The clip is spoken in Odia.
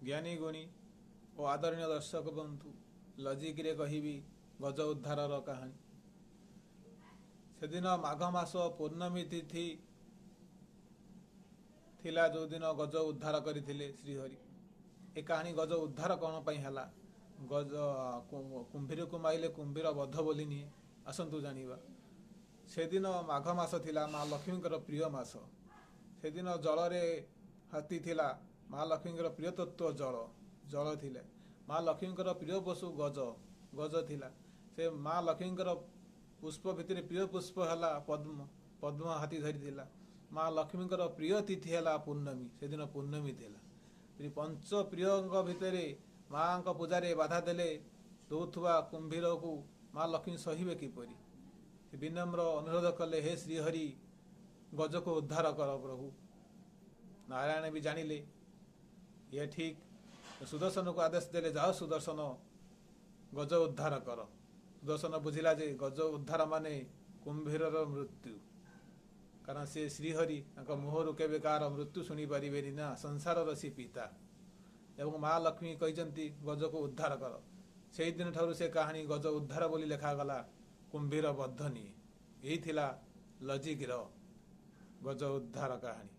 ଜ୍ଞାନୀ ଗୁଣୀ ଓ ଆଦରଣୀୟ ଦର୍ଶକ ବନ୍ଧୁ, ଲଜିକରେ କହିବି ଗଜ ଉଦ୍ଧାରର କାହାଣୀ। ସେଦିନ ମାଘ ମାସ ପୂର୍ଣ୍ଣମୀ ତିଥି ଥିଲା, ଯେଉଁଦିନ ଗଜ ଉଦ୍ଧାର କରିଥିଲେ ଶ୍ରୀହରି। ଏ କାହାଣୀ ଗଜ ଉଦ୍ଧାର କ'ଣ ପାଇଁ ହେଲା, ଗଜ କୁମ୍ଭୀରକୁ ମାଇଲେ କୁମ୍ଭୀର ବଧ ବୋଲି ନିଏ, ଆସନ୍ତୁ ଜାଣିବା। ସେଦିନ ମାଘ ମାସ ଥିଲା, ମା ଲକ୍ଷ୍ମୀଙ୍କର ପ୍ରିୟ ମାସ। ସେଦିନ ଜଳରେ ହାତୀ ଥିଲା, ମା ଲକ୍ଷ୍ମୀଙ୍କର ପ୍ରିୟ ତତ୍ତ୍ୱ ଜଳ, ଜଳ ଥିଲେ। ମା ଲକ୍ଷ୍ମୀଙ୍କର ପ୍ରିୟ ପଶୁ ଗଜ, ଗଜ ଥିଲା। ସେ ମା ଲକ୍ଷ୍ମୀଙ୍କର ପୁଷ୍ପ ଭିତରେ ପ୍ରିୟ ପୁଷ୍ପ ହେଲା ପଦ୍ମ, ପଦ୍ମ ହାତୀ ଧରିଥିଲା। ମା ଲକ୍ଷ୍ମୀଙ୍କର ପ୍ରିୟ ତିଥି ହେଲା ପୂର୍ଣ୍ଣମୀ, ସେଦିନ ପୂର୍ଣ୍ଣମୀ ଥିଲା। ପଞ୍ଚ ପ୍ରିୟଙ୍କ ଭିତରେ ମାଙ୍କ ପୂଜାରେ ବାଧା ଦେଲେ ଦଉଥିବା କୁମ୍ଭୀରକୁ ମା ଲକ୍ଷ୍ମୀ ସହିବେ କିପରି? ସେ ବିନମ୍ର ଅନୁରୋଧ କଲେ, ହେ ଶ୍ରୀହରି, ଗଜକୁ ଉଦ୍ଧାର କର ପ୍ରଭୁ। ନାରାୟଣ ବି ଜାଣିଲେ ଇଏ ଠିକ୍। ସୁଦର୍ଶନକୁ ଆଦେଶ ଦେଲେ, ଯାଅ ସୁଦର୍ଶନ, ଗଜ ଉଦ୍ଧାର କର। ସୁଦର୍ଶନ ବୁଝିଲା ଯେ ଗଜ ଉଦ୍ଧାର ମାନେ କୁମ୍ଭୀରର ମୃତ୍ୟୁ, କାରଣ ସେ ଶ୍ରୀହରି, ତାଙ୍କ ମୁହଁରୁ କେବେ କାହାର ମୃତ୍ୟୁ ଶୁଣିପାରିବେନି ନା, ସଂସାରର ସେ ପିତା। ଏବଂ ମା ଲକ୍ଷ୍ମୀ କହିଛନ୍ତି ଗଜକୁ ଉଦ୍ଧାର କର। ସେଇଦିନ ଠାରୁ ସେ କାହାଣୀ ଗଜ ଉଦ୍ଧାର ବୋଲି ଲେଖାଗଲା, କୁମ୍ଭୀର ବଦ୍ଧନି। ଏଇ ଥିଲା ଲଜିକର ଗଜ ଉଦ୍ଧାର କାହାଣୀ।